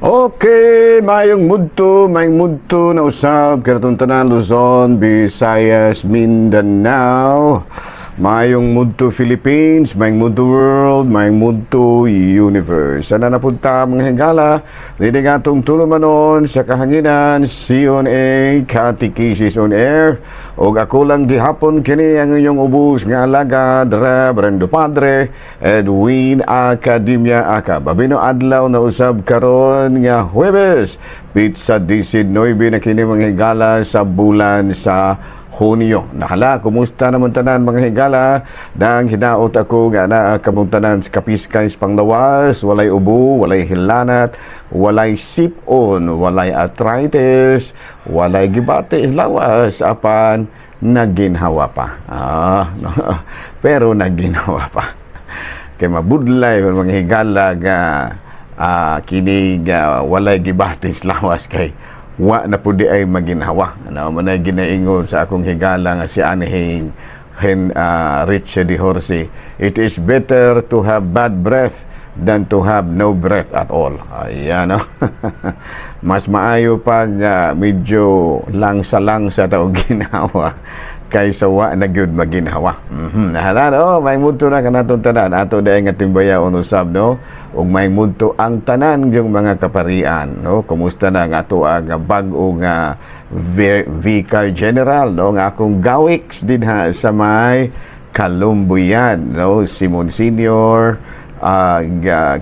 Okay, mayong mudto na usab kanatong tanan, Luzon, Visayas, Mindanao. Mayong mudto Philippines, mayong mudto world, mayong mudto universe. Sana napunta, mga higala, dili atong tulumanon sa kahanginan, CONA Catechesis on Air. Og ako lang gihapon kini ang inyong ubos nga alagad, Reverendo Padre Edwin Academia Aka. Babino adlaw na usab karon nga Huwebes, petsa 19 na kini, mga higala, sa bulan sa Hunyo. Nahala, kumusta naman tanan, mga higala? Nang hinaot ako nga naa kamong tanan sa kapiskay sa panglawas, walay ubo, walay hilanat, walay sipon, walay arthritis, walay gibati sa lawas, apan naginhawa pa. Ah, no. Pero naginhawa pa. Kay mabudlay man, mga higala, nga kini nga walay gibati sa lawas kay wa na pud ay maginhawa. Ano man ay ginaingon sa akong higala nga si Anihing Hen Rich de Horsi, "It is better to have bad breath than to have no breath at all." Ayan, no? Mas maayo pag medyo langsa-langsa ta og ginhawa kaysa wa na gyud maginhawa. Nahala, no, may mudto na kanatong tanan. Ato dahil nga timbayaon usab, no? Ug may mudto ang tanan yung mga kaparian, no? Kumusta na ang ato ang bag-o nga Vicar General, no? Nga akong gawiks dinha sa may Kalumbuyan, no? Si Monsignor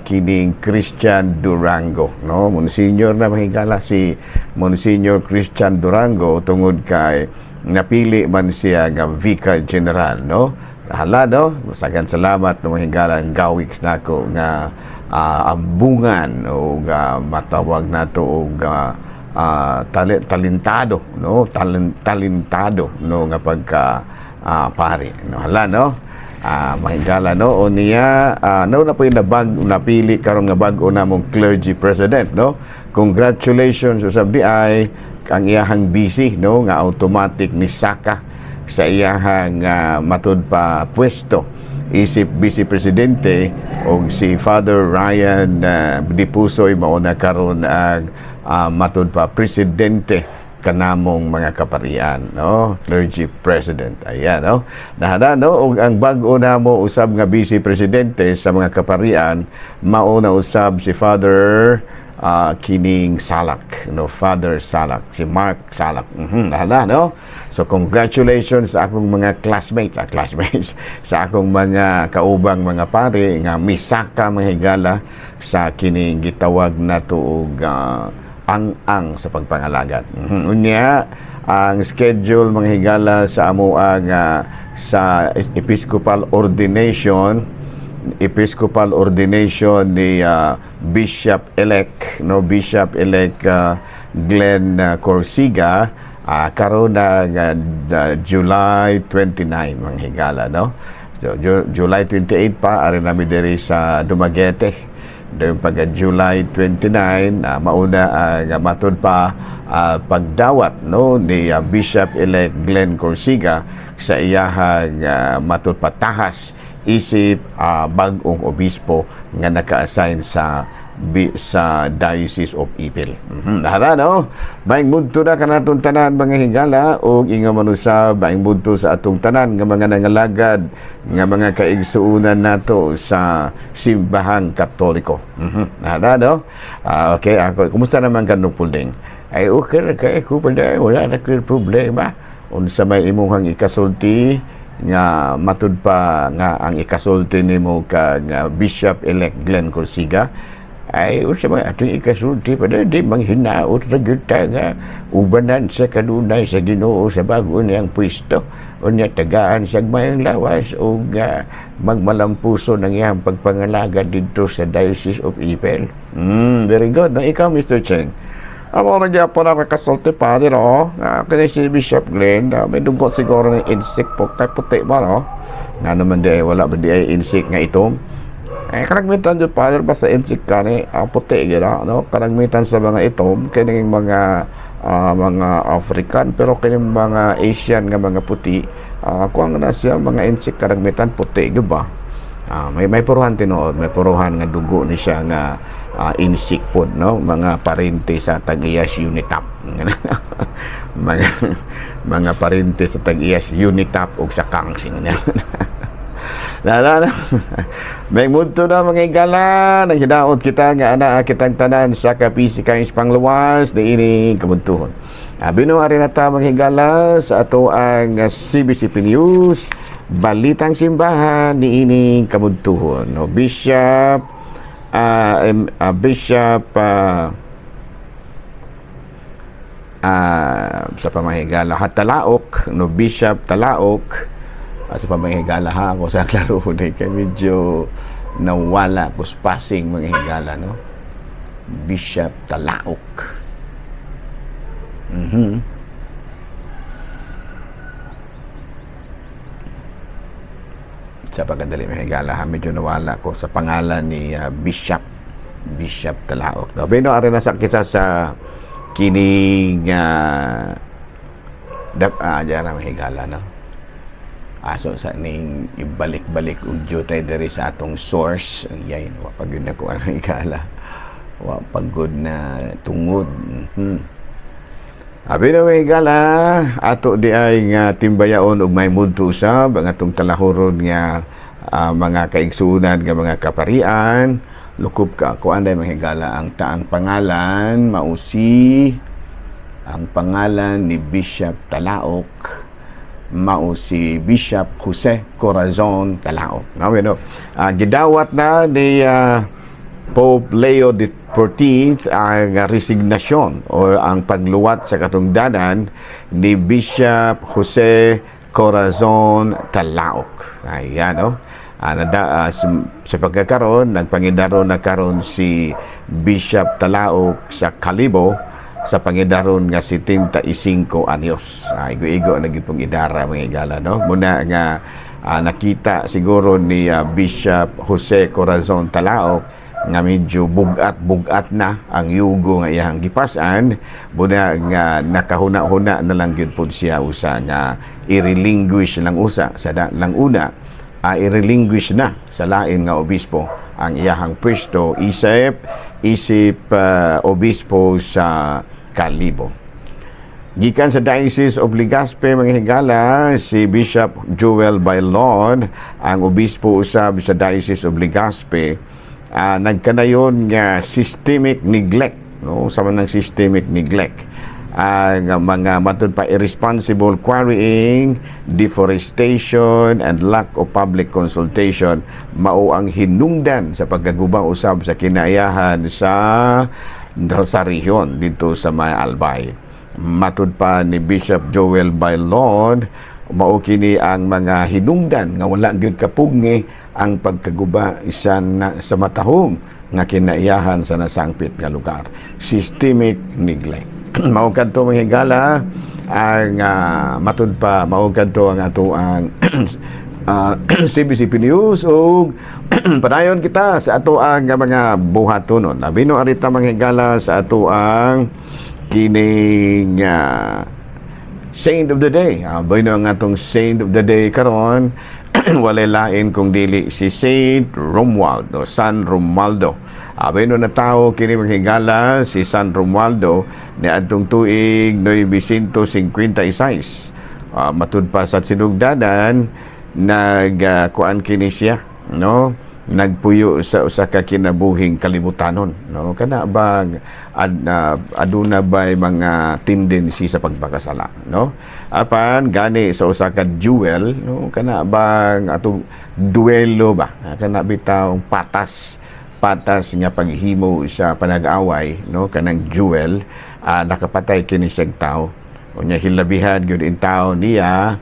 kining Christian Durango, no? Monsignor na, mahigala, si Monsignor Christian Durango tungod kay napili man siya nga Vicar General, no? Hala, no, sagan salamat, no, mahigala, ang gawiks nako nga ambungan o matawag nato og talentado, no, talentado, no, nga pagka pari, no? Hala, no, mahigala, no, o niya no na po yung napili karon nga bag-o namong clergy president, no? Congratulations usab di ay ang iyahang busy, no, nga automatic ni saka sa iyahang matud pa pwesto isip vice presidente, og si Father Ryan Dipusoy mao na karon ang matud pa presidente kanamong mga kaparian, no, clergy president. Ayan, no, nahada, no. Og ang bag-o namo usab nga vice presidente sa mga kaparian mao na usab si Father kining Salak, no, Father Salak, si Mark Salak. Hala, no. So congratulations sa akong mga classmates, sa akong mga kaubang mga pare nga misaka, mga higala, sa kining gitawag nato og ang-ang sa pagpangalagad. Unya, ang schedule, mga higala, sa amo ang sa episcopal ordination ni Bishop elect, no, Bishop elect Glenn Corsiga karon na July 29, mga higala, no? So July 28 pa ari nami diri sa Dumaguete. Dayon pag July 29, mauna ang matud pa pagdawat, no, ni Bishop elect Glenn Corsiga sa iyahang matud pa tahas isip bag-ong obispo nga naka-assign sa Diocese of Ipil. Nahara, no? Maayong mudto na kanatong tanan, mga higala, ug inga manusab maayong mudto sa atong tanan nga mga nangalagad nga mga kaigsuonan nato sa Simbahang Katoliko. Nahara, no? Okay, ako, kumusta naman ka Pulding? Ay, okay ra kay ko pa, wala na ko'y problema. Unsa may imuhang ikasulti nga matud pa nga ang ikasulti nimo kang Bishop-elect Glenn Corsiga? Ay, unsa may atong ikasulti pa, di manghinaot ra gyud ta nga ubanan sa kanunay sa Ginoo sa bago niyang pwesto. Unya tagaan sa mayang lawas ug magmalampuso ng iyang pagpangalagad didto sa Diocese of Ipil. Very good. No, ikaw, Mr. Cheng? Amo na gyapon ako kasulti, Father, oh. Kini si Bishop Glenn, may dugo siguro ng insect po, kay puti ba, no? Nga naman di ay wala ba di ay insect nga itom? Eh, kanagmitan jud, Father, basta insect kani, puti gyud, no? Kanagmitan sa mga itom, kining mga African, pero kining mga Asian nga mga puti, kuang na siya, mga insect kanagmitan puti gyud ba? Ah, may puruhan tinuod, may puruhan nga dugo ni siya nga Insect pod, no, mga parente sa tag-iyas Unitap, mga parente sa tag-iyas Unitap ug sa Kangsing. Lala na. May mudto na, mga higala. Naghidaot kita nga ana kitang tanan sa kapisika is pangluwas niini kabuntuhon. Abi no, ari na ta, mga higala, sa ato ang CBCP News, Balitang Simbahan niining kabuntuhon. No, Bishop sa pamahigala ha, Talaok, no, Bishop Talaok, sa pamahigala ha, ako sa klaro ni kay medyo nawala ko passing, mga higala, no, Bishop Talaok. Sa pagkadali, mga higala ha, medyo nawala ko sa pangalan ni Bishop Bishop Talaok, no? Pero ari na sa kita sa kining dap diyan na, mga higala, no. Aso sa ning ibalik-balik og jutay diri sa atong source. Ayay, wa pa gyud na ko ang higala, wa pa gud na tungod. Abi na, mga higala, ato di ay nga timbayaon og may mudto usab ang atong talahuron nga mga kaigsuonan nga mga kaparian. Lukop ka ako anday, mga higala, ang taang pangalan mausi ang pangalan ni Bishop Talaok, mao si Bishop Jose Corazon Talaok. Now, gidawat na ni Pope Leo XIV ang resignasyon o ang pagluwat sa katungdanan ni Bishop Jose Corazon Talaok. Ayan, no? Sa pagkakaroon, nagpangidaron na karon si Bishop Talaok sa Kalibo sa pangidaron nga 75 anyos. Igo-igo na gyud pong idara, mga higala, no? Muna nga nakita siguro ni Bishop Jose Corazon Talaok nga medyo bugat-bugat na ang yugo nga iyang gipasan, muna nga nakahuna-huna na lang gyud pod siya usa nga i-relinquish lang usa sa da, lang una i-relinquish na sa lain nga obispo ang iyahang pwesto isip isip obispo sa Kalibo. Gikan sa Diocese of Legazpi, mga higala, si Bishop Joel Bailon, ang obispo usab sa Diocese of Legazpi, nagkanayon nga systemic neglect, no? Sa man ng systemic neglect, ang mga matud pa irresponsible quarrying, deforestation and lack of public consultation mao ang hinungdan sa pagkaguba usab sa kinaiyahan sa rehiyon dito sa May Albay. Matud pa ni Bishop Joel Bailon, mao kini ang mga hinungdan nga wala gyud kapugngi ang pagkaguba isa na, sa matahom nga kinaiyahan sa nasangpit nga lugar. Systemic neglect. Mao kadto, mga higala, ang matud pa mao kadto ang ato ang CBCP News ug padayon kita sa ato ang mga buhatonon. Labi no arita, mga higala, sa ato ang kining Saint of the Day. Bueno, ang atong Saint of the Day karon walay lain kung dili si Saint Romuald o San Romualdo. Bueno, na tao kini, mga higala, si San Romualdo ni adtong tuig 956. Matud pa sa sinugdanan, nag kuan kini siya, no, nagpuyo sa usa ka kinabuhing kalibutanon, no, kana bang aduna bay mga tendency sa pagpakasala, no. Apan gani sa usa ka duel, no, kana bang atong duelo ba, kana bitaw patas patas nga paghimo sa panag-away, no, kanang duel, nakapatay kini siyang tao. Unya hilabihan gyud in tao niya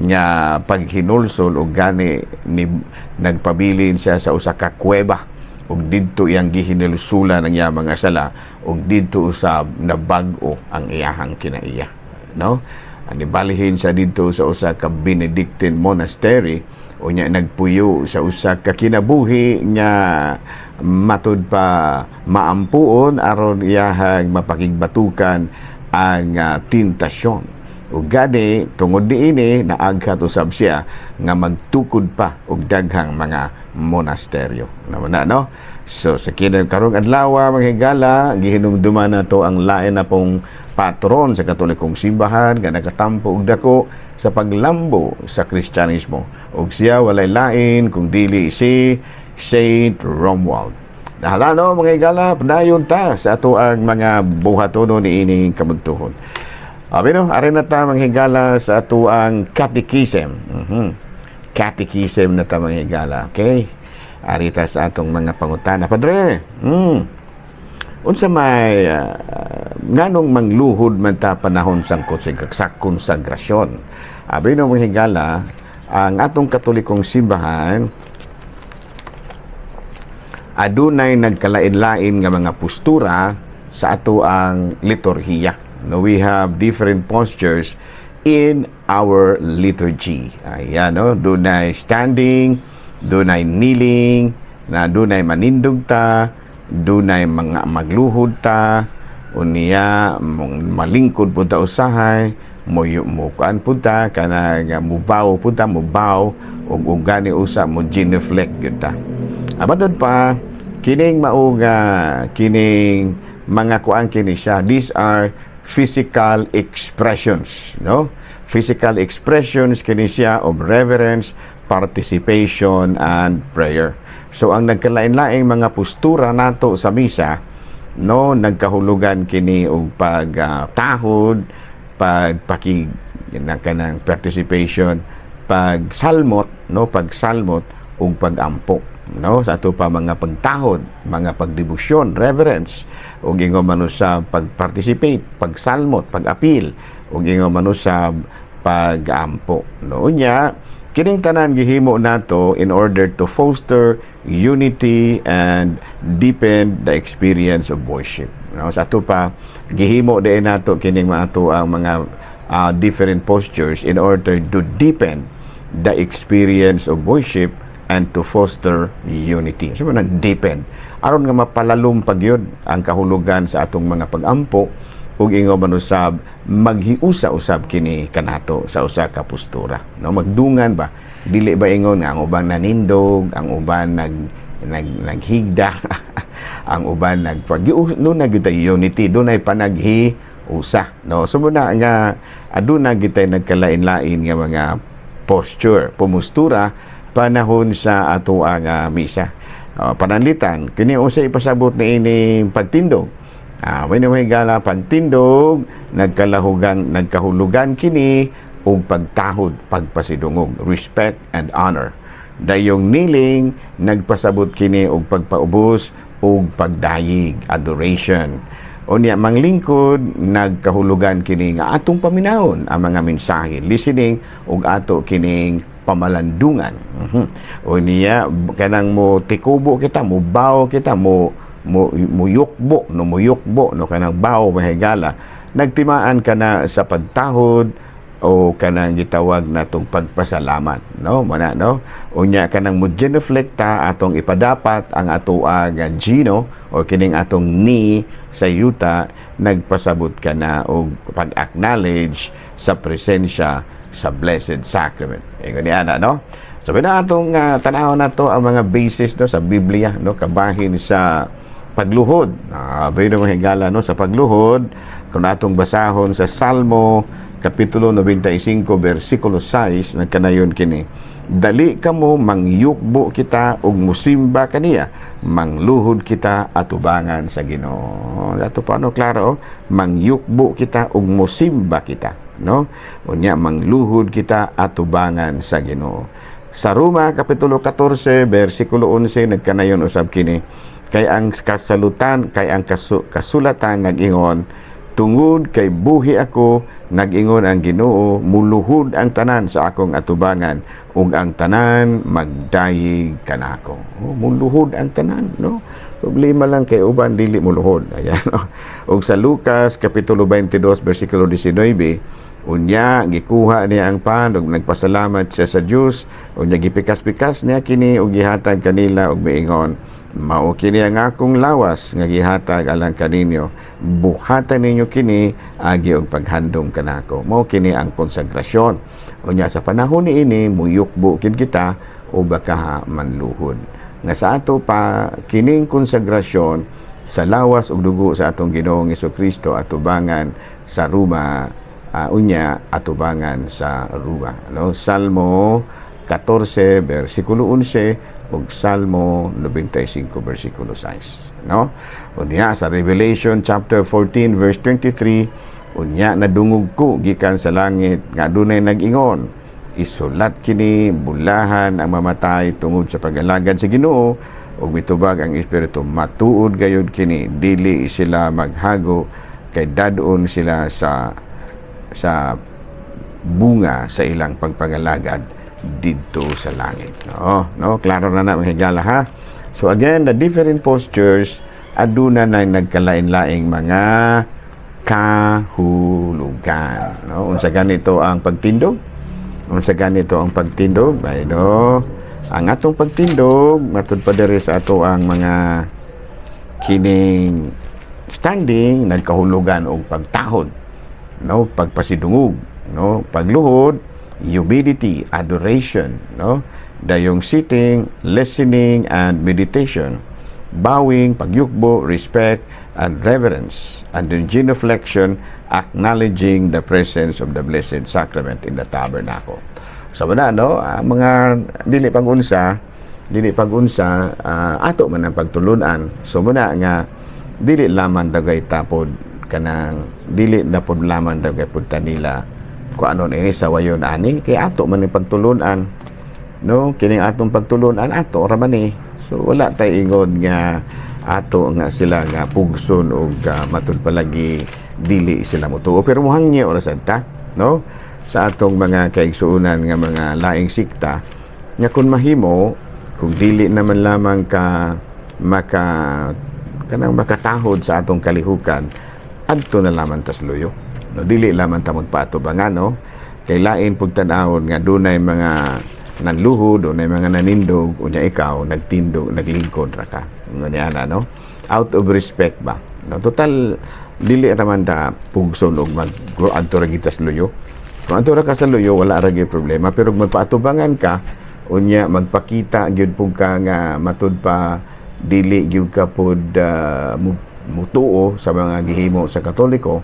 nga paghinulsol og gani ni nagpabilin siya sa usa ka kuweba ug didto iyang gihinulsulan ang iyang mga sala ug didto usab nabag-o ang iyahang kinaiya, no. Nibalihin siya didto sa usa ka Benedictine monastery. Unya nagpuyo sa usa ka kinabuhi nga matud pa maampuon aron iyahang mapakigbatukan ang tentasyon. Ug gani tungod niini naaghat usab siya nga magtukod pa og daghang mga monasteryo. Naman na, no? So sa kini karong adlaw, mga higala, gihinumduman nato ang lain na pong patron sa Katolikong simbahan nga nakatampo og dako sa paglambo sa Kristyanismo. Ug siya walay lain kung dili si Saint Romuald. Nahala no, mga higala, padayon ta sa ato ang mga buhatono niining kamudtuhon. Abi no, ari na ta, mga higala, sa ato ang catechism. Catechism na ta, mga higala, okay? Ari ta sa atong mga pangutana. Padre, unsa may nganong mangluhod man ta panahon sa konsagrasyon? Abi no, mga higala, ang atong Katolikong simbahan adunay nagkalain-lain nga mga postura sa ato ang liturhiya. No, we have different postures in our liturgy. Ayan, no? Dunay standing, dunay kneeling, na dunay manindog ta, dunay mga magluhod ta, unya malingkod pud ta usahay, mo mo kuan pud ta, kanang mubaw pud ta, mubaw ug gani usa mo genuflect gyud ta. Abaton pa kining mauga kining mga kuan kini siya. These are physical expressions, no? Physical expressions kini siya of reverence, participation and prayer. So ang nagkalain-laing mga postura nato sa misa, no, nagkahulugan kini og pagtahod, pagpaki na kanang participation, pagsalmot, no, pagsalmot ug pagampo, no, sa ato pa mga pagtahod, mga pagdebosyon, reverence, ug ingon man sa pagparticipate, pagsalmot, pag-apil, ug ingon man sa pagampo, no. Unya kining tanan gihimo nato in order to foster unity and deepen the experience of worship, no. Sa ato pa gihimo din nato kining maato ang mga different postures in order to deepen the experience of worship and to foster unity. So, man deepen. Aron nga mapalalom pag yun ang kahulugan sa atong mga pagampo ug ingon man usab maghiusa usab kini kanato sa usa ka postura. No, magdungan ba? Dili ba ingon nga ang uban nanindog, ang uban nag nag naghigda, ang uban nagpag no na gyud unity, dunay panaghiusa, no? So muna nga aduna gitay nagkalain-lain nga mga posture, pumustura panahon sa ato ang misa. Pananlitan, kini usa ipasabot ni ini pagtindog. When may gala pagtindog, nagkalahugan, nagkahulugan kini og pagtahod, pagpasidungog, respect and honor. Dayong kneeling, nagpasabot kini og pagpaubos ug pagdayig, adoration. Unya manglingkod, nagkahulugan kini nga atong paminawon ang mga mensahe, listening ug ato kining pamalandungan. Unya kanang mo tikubo kita, mo bow kita, mo mo muyukbo, no, muyukbo, no, kanang bow, mahigala. Nagtimaan ka na sa pagtahod o kanang gitawag natong pagpasalamat, no, mana, no. Unya kanang mo genuflect ta, atong ipadapat ang atoa nga gino o kining atong knee sa yuta, nagpasabot ka na og pag-acknowledge sa presensya sa Blessed Sacrament. Ingon ni ana, no. So na atong tan-awon nato ang mga basis, no, sa Biblia, no, kabahin sa pagluhod. Uh, mga higala, no, sa pagluhod, kung atong basahon sa Salmo Kapitulo 95 versikulo 6, nagkanayon kini: "Dali kamo, mangyukbo kita ug musimba kaniya, mangluhod kita atubangan sa Ginoo." Ato pa, no, klaro oh, mangyukbo kita ug musimba kita, no? Unya mangluhod kita atubangan sa Ginoo. Sa Roma Kapitulo 14 versikulo 11, nagkanayon usab kini: Kay ang kasalutan kay ang kasulatan nag-ingon, 'Tungod kay buhi ako, nag-ingon ang Ginoo, muluhod ang tanan sa akong atubangan ug ang tanan magdayig kanako.'" Oh, muluhod ang tanan, no? Problema lang kay uban dili muluhod. Ayan, no? Ug sa Lucas Kapitulo 22 versikulo 19, unya gikuha niya ang pan ug nagpasalamat siya sa Dios, unya gipikas-pikas niya kini ug gihatag kanila ug miingon, "Mao kini ang akong lawas nga gihatag alang kaninyo. Buhatan ninyo kini agi og paghandom kanako." Mao kini ang konsagrasyon. Unya sa panahon niini muyukbo kid kita o baka manluhod. Nga sa ato pa kining konsagrasyon sa lawas ug dugo sa atong Ginoong Kristo atubangan sa Roma, unya atubangan sa Roma, no? Salmo 14 bersikulo 11 ug Salmo 95 bersikulo 6, no? Unya sa Revelation chapter 14 verse 23, unya nadungog ko gikan sa langit nga adunay nag-ingon, "Isulat kini: bulahan ang mamatay tungod sa pag-alagad sa Ginoo." Ug mitubag ang Espiritu, "Matuod gayud kini, dili sila maghago kay dad-on sila sa bunga sa ilang pagpangalagad didto sa langit." No, klaro na na, mga higala, ha. So again, the different postures aduna na nagkalain-laing mga kahulugan, no? Unsa ganito ang pagtindog? Unsa ganito ang pagtindog? Ay, no. Ang atong pagtindog matud pa diri sa ato ang mga kining standing, nagkahulugan og pagtahod, no, pagpasidungog, no? Pagluhod, humility, adoration, no? Dayong sitting, listening and meditation. Bowing, pagyukbo, respect and reverence. And then genuflection, acknowledging the presence of the Blessed Sacrament in the tabernacle. So wala, no, ang mga dili pag-unsa, ato man ang pagtulunan. So muna nga dili laman dagay tapod kanang dili na pod laman dagay pud ta nila kung ano ni sa wayon ani, kay ato man ang pagtulunan, no? Kining atong pagtulunan, ato ra man ni. So wala tay ingon nga ato nga sila nga pugson og matud palagi dili sila motuo, pero muhangyo ra sad ta, no, sa atong mga kaigsuonan nga mga laing sikta nga kung mahimo, kung dili naman lamang ka maka kanang makatahod sa atong kalihukan, adto na lamang tas luyo, no? Dili lamang ta magpaatubangan, no, kay lain pug tan-awon nga dunay mga nanluhod, dunay mga nanindog, unya ikaw nagtindog, naglingkod ra ka ngani ana, no? Out of respect ba, no? Total dili ra man ta pugson og mag adto ra kita sa luyo. Kung adto ra ka sa luyo, wala ra gyud problema, pero kung magpaatubangan ka, unya magpakita gyud pug ka nga matud pa dili gyud ka pod mutuo sa mga gihimo sa Katoliko,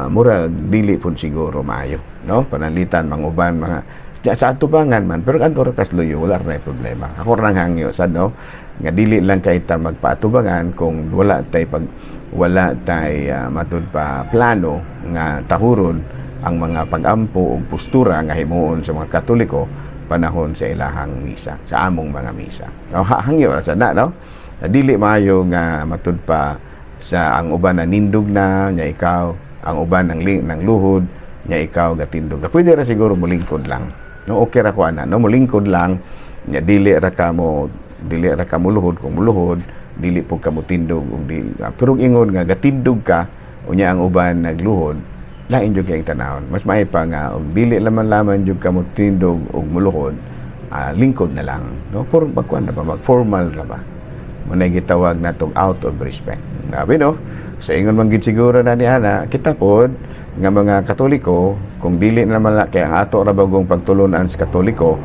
murag dili pud siguro maayo, no? Pananglitan manguban mga ya, sa atubangan man, pero adto ra kas luyo, wala ra problema. Ako ra hangyo sad, no, nga dili lang kay ta magpaatubangan kung wala tay matud pa plano nga tahuron ang mga pag-ampo ug postura nga himuon sa mga Katoliko panahon sa ilahang misa, sa among mga misa. No, hangyo ra sad na, no? Na dili maayo nga matud pa sa ang uban na nindog na nya ikaw, ang uban ng luhod nya ikaw gatindog na. Pwede ra siguro mulingkod lang. No, okay ra ko ana, no, mulingkod lang nya dili ra ka muluhod kung muluhod, dili po ka mutindog ug dili. Pero ingon nga gatindog ka unya ang uban nagluhod, lain jud kay tanawon. Mas may pa nga og dili laman-laman jud ka mutindog ug muluhod, lingkod na lang, no? For magkuan na ba, mag formal ra ba. Mao gitawag natong out of respect. Grabe, no? Sa ingon man gid siguro na ni ana, kita pod nga mga Katoliko, kung dili naman la kay ang ato ra bagong pagtulunan sa Katoliko,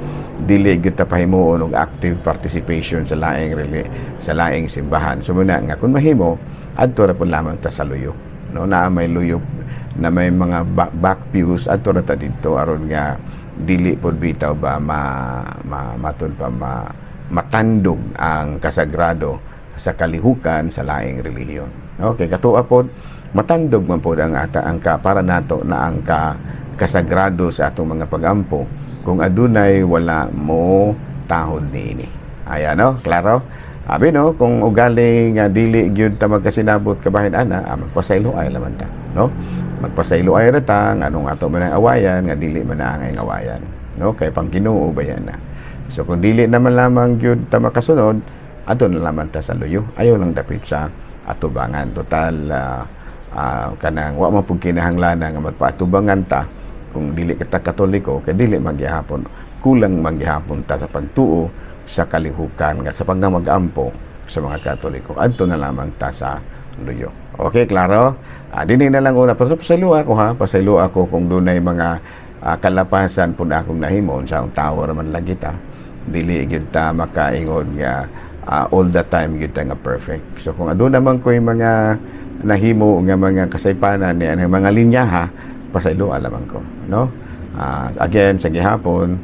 dili gyud ta pahimuon og active participation sa laing simbahan. So muna nga kung mahimo, adto ra pud lamang ta sa luyo, no? Na may luyo na may mga back pews, adto ra ta didto aron nga dili pod bitaw ba ma, ma matud pa ma matandog ang kasagrado sa kalihukan sa laing relihiyon. Okay, katua pod matandog man pod ang ata ang ka, para nato na ang kasagrado sa atong mga pagampo kung adunay wala mo tahod niini. Ayan, no, klaro. Abi, no, kung ugali nga dili gyud ta magkasinabot kabahin ana, magpasaylo ay laman ta, no? Magpasaylo ay ra ta nganong ato man ang awayan nga dili man ang awayan, no? Kay pang Ginoo ba yan na. So kung dili naman lamang gyud ta makasunod, adto na lamang ta sa luyo. Ayaw lang dapit sa atubangan. Total kanang wa man pud kinahanglan nga magpaatubangan ta kung dili kita Katoliko, kay dili magyahapon, kulang magyahapon ta sa pagtuo sa kalihukan nga sa pagmagampo sa mga Katoliko. Adto na lamang ta sa luyo. Okay, klaro? Dinhi na lang una. Pero pasaylo ako ha, pasaylo ako kung dunay mga kalapasan pud akong nahimo sa akong tawo raman lang kita. Dili gyud ta makaingon nga all the time gyud ta nga perfect. So kung aduna man ko'y mga nahimo nga mga kasaypanan ni ang mga linya ha, pasayloa lamang ko, no? Again, sa gihapon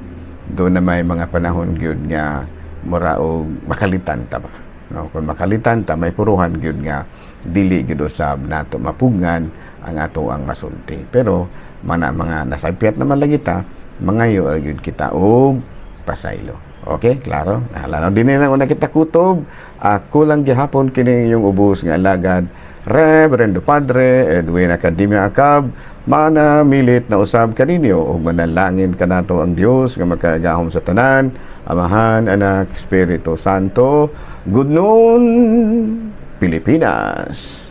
duna may mga panahon gyud nga mura og makalitan ta ba, no? Kung makalitan ta, may puruhan gyud nga dili gyud usab nato mapugngan ang ato ang masulti, pero mana mga nasagpiat naman lagi ta, mangayo ra gyud kita og pasaylo. Okay, klaro? Nahalano dinhi na una kita kutob. Ako lang gihapon kini yung ubos nga alagad, Reverendo Padre Edwin Academia Acab, manamilit na usab kaninyo ug manalangin kanato ang Dios nga makagagahom sa tanan, Amahan, Anak, Espiritu Santo. Good noon, Pilipinas.